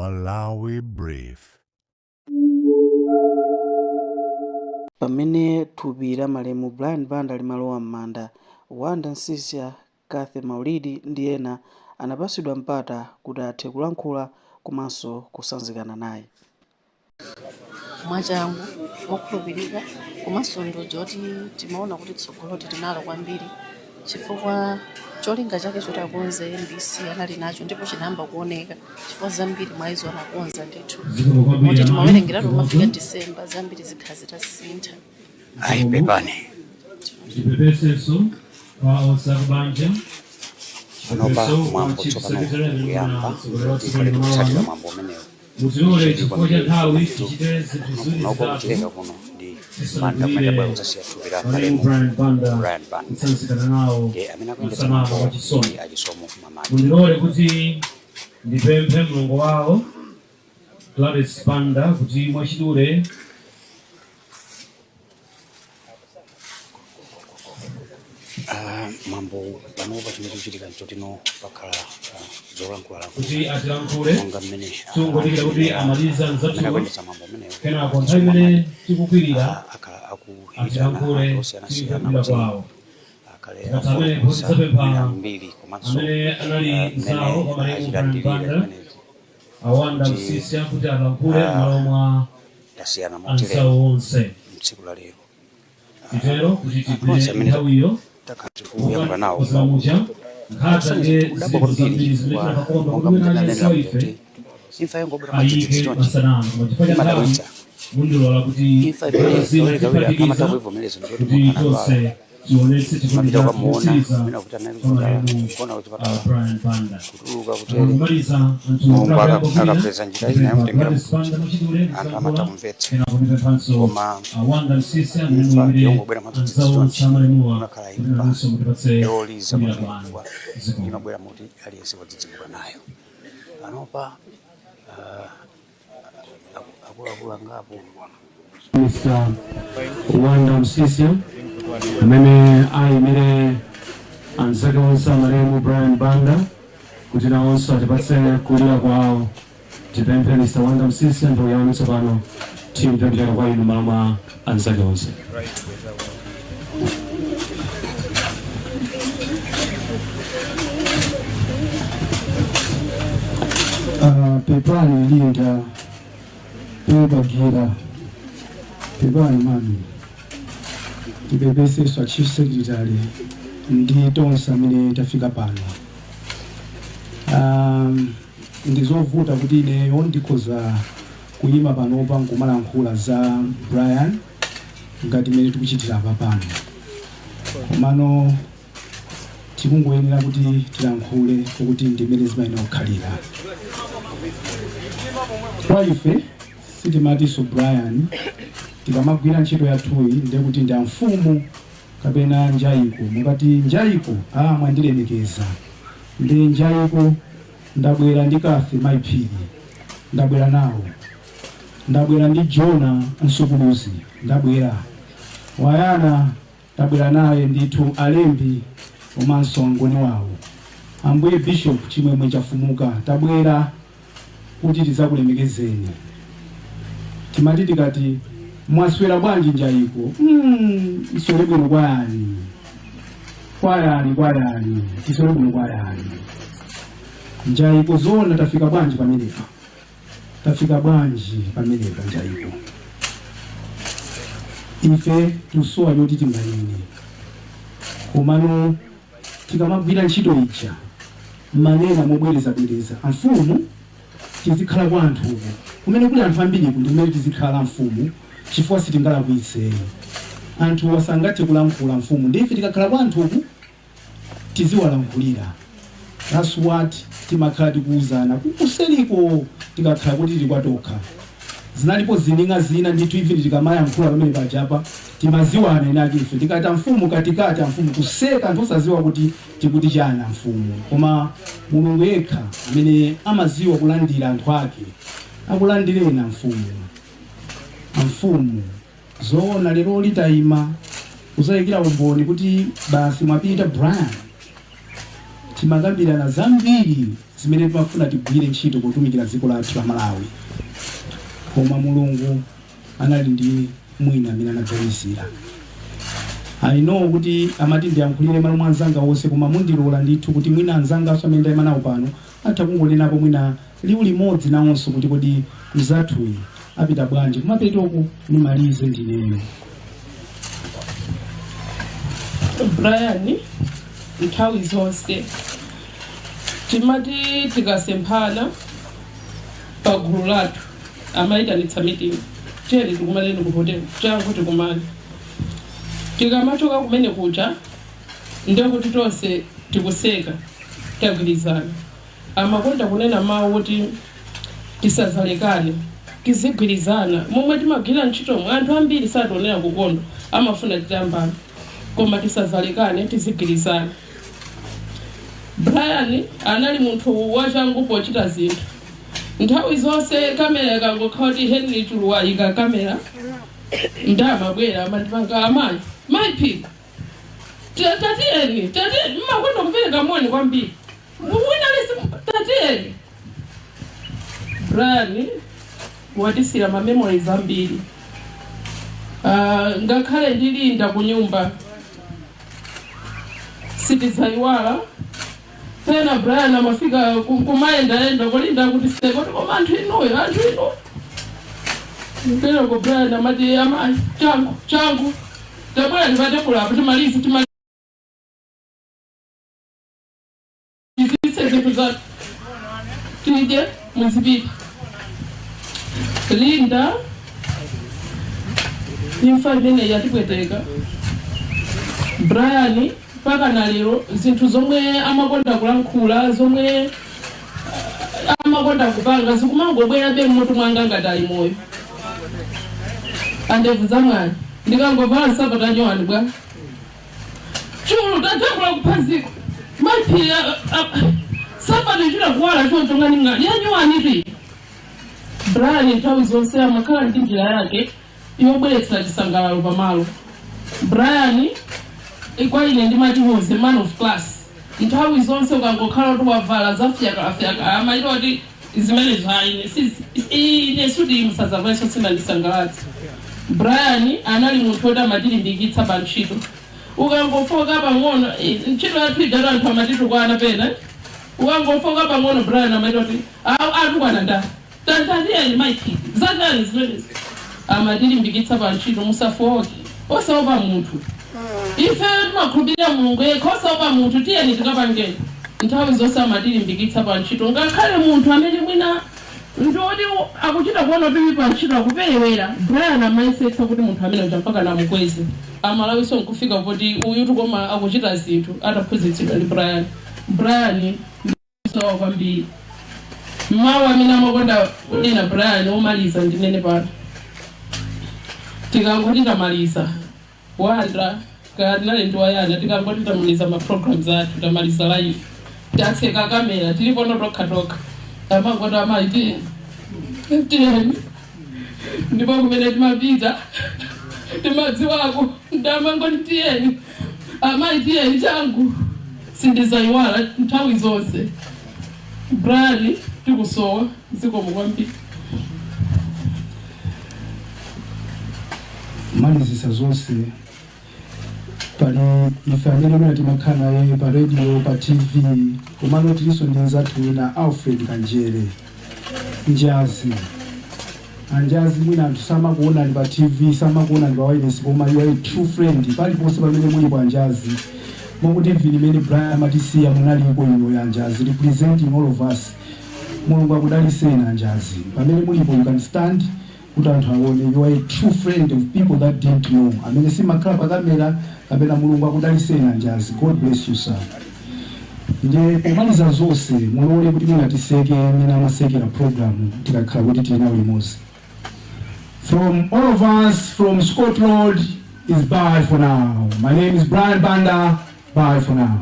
Malawi Brief. Pamene thupi la malemu Brian Banda limalowa m'manda, Wonder Msiska, Cathy Maulidi ndi ena anapatsidwa mpata kuti athe kulankhula komanso kutsanzikana naye. Mwachangu, mokhulupirika komanso ndi uja oti timaona kuti tsogolo tili nalo kwambiri chifukwa cholinga chake choti akonze MBC anali nacho ndipo chinayamba kuoneka chifukwa zambiri mwa izo anakonza ndithu moti timawerengeratu kumafika December zambiri zikhala zitasintha. Ayi, pepani. Tipepesenso kwa onse akubanja. Panopa Chipepeso kwa mwambo Chief tsopano Secretary amene ukuyamba, muna tikhale mtsogoleri tikutsatira wanu. mwambo umenewu. Mutilole Chidwi chifukwa cha kwambiri nthawi ndithu tichite zinthu ziwiri kunoko zitatu kuchileka kuno ndi manda kumene tabwera tisanakwirire kudzasiya thupi la malemu malemu Brian Banda Brian Banda. kutsanzikana nawo Ndiye amene akuyendetsa masana mwambo wachisoni. ndi achisomo Mamadi. Mundilole kuti ndipemphe mlongo wawo Gladys Banda kuti mwachidule Ah, mwambo panopa chimene chikuchitika nchotino pakhala zolankhulalankhula kuti atilankhule. Monga mmene Tingodikira kuti amaliza amene anzathuwa, akuyendetsa mwambo umenewu kenako achisomo nthawi imene Mamadi tikukwirira akhala akuyitana atilankhule anthu osiyanasiyana timve kulira kuti kwawo. akhale Tikatha amenepo afotokoza tidzapempha mwina mbiri komanso amene anali mmene mzawo wa malemu Brian achilandirira Banda, zimenezi a Wonder kuti Msiska, kuti alankhule m'malo mwa tasiyana motere anzawo onse. mtsiku la lero. Titero kuti Anthu onse tigwire amene nthawiyo takhala tikuyankhula nawo kozera muja nkhata ndiye kudabwa zinthu kwambiri zambiri zimene chifukwa tinakakonda monga kuti wina aliyense mtendanena wa ife kuti imfa yongobwera mwadzidzidzi ayike chonchi masanamu, koma chifukwa cha nthawi imadabwitsa. mundilola kuti Imfa imene nkhata zina kawirikawiri anthu amatha tiphatikiza kuivomereza ndikuti kuti munthu anadwala, tonse tionetse chikondi mapita chathu ukamuona chotsiriza amene akuti anali kwa kuchipatala, malemu kugona kuchipatala, Brian Banda. kutuluka kutere, Akamaliza anthu Mulungu nthawi yambogwira akapeza njira ina ndipempha yomutengera Gladys mudzi, Banda mwachidule anthu amatha kulankhula, kumvetsa. kenako ndipemphanso Koma Wonder Msiska amene imfa muyimire yongobwera mwadzidzidzi anzawo onse chonchi amalemuwa imakhala kuti imfa nanunso mutipatse yoliza kulira kwambiri kwanu. chifukwa Zikomo. imabwera muti aliyense wadzidzimuka nayo. Panopa akuluakulu angapo Mr. Wonder Msiska amene ayimire anzake onse amalemu Brian Banda kuti nawonso atipatse kulira kwawo. Tipemphe Mr. Wonder Msiska, nthawi yanu tsopano, timve kuchokera kwa inu m'malo mwa anzake onse. Pepani Linda, pepagira, pepani mami, tipepesenso Chief Secretary ndi tonse amene tafika pano. Ndizovuta kuti ineyo ndikhoza kuyima panopa nkumalankhula za Brian ngati mmene tikuchitira apa pano, komano tikungoyenera kuti tilankhule kuti ndi mmene zimayenera kukhalira. Kwa ife sitimatinso Brian, tikamagwira ntchito yathuyi ndekuti ndi amfumu kapena Njayiko. Mukati Njayiko, a mwandilemekeza. Ndi Njayiko, ndabwera ndi Kafe Maiphiri, ndabwera nawo, ndabwera ndi Jona Msukuluzi, ndabwera Wayana, tabwera naye ndithu, alembi komanso angoni wawo, Ambuye Bishop Chimwemwe Chafumuka, tabwera kuti tidzakulemekezeni. Timati tikati mwaswera bwanji Njayiko, iswere bwino kwayani, kwayani, kwayani, tiswere bwino kwayani Njayiko? Zoona tafika bwanji pamenepa? Tafika bwanji pamenepa Njayiko? Ife tusowa choti tinganene, komano tikamagwira ntchito ija manena mobwerezabwereza, amfumu tizikhala kwa anthuko kumene kuli anthu ambiriku, ndi kumene tizikhala mfumu, chifukwa sitingalakwitse, anthuwa sangathe kulankhula mfumu, ndi ife tikakhala kwa anthuku tiziwalankhulira. That's what timakhala tikuwuzana kuseriko tikakhala kuti tili kwatokha. Zinalipo zining'a zina ndithu, even tikamayankhula pamene pajapa timaziwana inake ife tikati amfumu katikati, amfumu kuseka, anthu osaziwa kuti tikuti chani amfumu. Koma Mulungu yekha amene amaziwa kulandira anthu ake akulandireni amfumu. Amfumu, zoona lero litayima kuzayikira umboni kuti basi mwapita Brian, timakambirana zambiri. Zimene timafuna tigwire ntchito potumikira dziko lathu la Malawi, koma Mulungu anali ndi mwina amene anaganizira. I know kuti amati ndiyankhulire malo mwa anzanga onse, koma mundilola ndithu kuti mwina anzanganso amene ndayima nawo pano atha kungonenapo mwina liwu limodzi nawonso kuti kodi mzathuyi apita bwanji. Kumapetoko nimalize ndineyo. Brian nthawi zonse timati tikasemphana pa gulu lathu, amayitanitsa meeting, "Tiyeni tikumaneni ku hotel, changu tikumane." Tikamachoka kumene kuja ndekuti tonse tikuseka, tagwirizana. Amakonda kunena mawu kuti tisazalekane, tizigwirizana momwe timagwira ntchitomo. Anthu ambiri sationera kukondwa, amafuna titambana, koma tisazalekane, tizigwirizana. Brian anali munthu wachangu pochita zinthu. Nthawi zonse kamera ikangokhala kuti Henry Chuluwa ika kamera, ndamabwera amandipanga, "Amayi, mayi Phiri, tatiyeni, tatiyeni." Mmakonda kupereka moni kwambiri wina lisi, "Tatiyeni." Brian watisira ma memories ambiri. Ngakhale ndilinda ku nyumba sitizayiwala. Pena Brian amafika kumayendayenda kulinda kuti sekoti, koma anthu inuyo, anthu inu mpereko. Brian amati, "Amayi, changu changu, tabwera ndipatebula apo, timalize, timalizitse zinthu zathu, tidye, muzipita." Linda, imfa imene yatipweteka. Brian mpaka na lero zinthu zomwe amakonda kulankhula, zomwe amakonda kupanga, zikumangobwerabe mmutu mwanga ngati ali moyo. Andevu zamwani, ndikangovala nsapato anyowani bwa Chulu, tajakula kuphaziko maphiri, sapato ichita kuwala choncho ngani ngani yanyowani ti. Brian nthawi zonse amakhala ndi njira yake yobweretsera chisangalalo pamalo. Brian kwa ine ndimati was a man of class. Nthawi zonse ukangokhala kuti wavala zafyakalafyaka, amaita kuti zimenezo ayi, ine suti musazavalenso, sinandisangalatsa. Brian anali munthu woti amatilimbikitsa pa ntchito. Ukangofoka pang'ono, ntchito yathu ijatu anthu amatitukwana pena. Ukangofoka pang'ono, Brian amaita kuti, "Atukwana nda tantatiyeni maiki zatani zimenezo." Amatilimbikitsa pa ntchito, "Musafoke, osaopa munthu, ife timakhulupirira Mulungu yekha, osaopa munthu, tiyeni tikapangeni." Nthawi zonse amatilimbikitsa pa ntchito. Ngakhale munthu amene mwina ndiwoti akuchita kuona kuti pa ntchito akuperewera, Brian amayesetsa kuti munthu amene uja mpaka namukweze. Amalawiso nkufika kuti uyu tikoma akuchita zinthu ataphunzitsidwa ndi Brian. Brian ndisowa kwambiri. Mawu amene amakonda kunena Brian omaliza ndinene pano, tikangoti tamaliza wanda kaya tinali ndi wayana, tikangoti tamaliza ma programs athu, tamaliza live, tatseka kamera, tilipono tokha tokha, amangoti, "Amayi, tiyeni, tiyeni." Ndipo kumene timapita timadziwako, ndamangoti, "Tiyeni amayi, tiyeni changu." Sindizayiwala nthawi zonse. Brian, tikusowa, zikomo kwambiri. Malizisa zonse, pali ife amene mwina timakhala naye pa radio, pa TV, komano tilinso ndi nzathu wina, Alfred Kanjere Njazi. Anjazi, mwina anthu samakuonani pa TV, samakuonani pa wireless, koma you are a true friend paliponse pamene mulipo, Anjazi. Mokuti even imene Brian amatisiya munaliko ino, Anjazi, representing all of us. Mulungu akudaliseni, Anjazi, pamene mulipo. You can stand kuti anthu aone. You are a true friend of people that didn't know, amene simakhala pa kamera kapena. Mulungu akudaliseni, Anjazi. God bless you, sir. Ndiye pomaliza zonse, mulole kuti mwina tiseke mmene amasekera program tikakhala kuti tili nawo limodzi. From all of us from Scott Road is bye for now. My name is Brian Banda. Bye for now.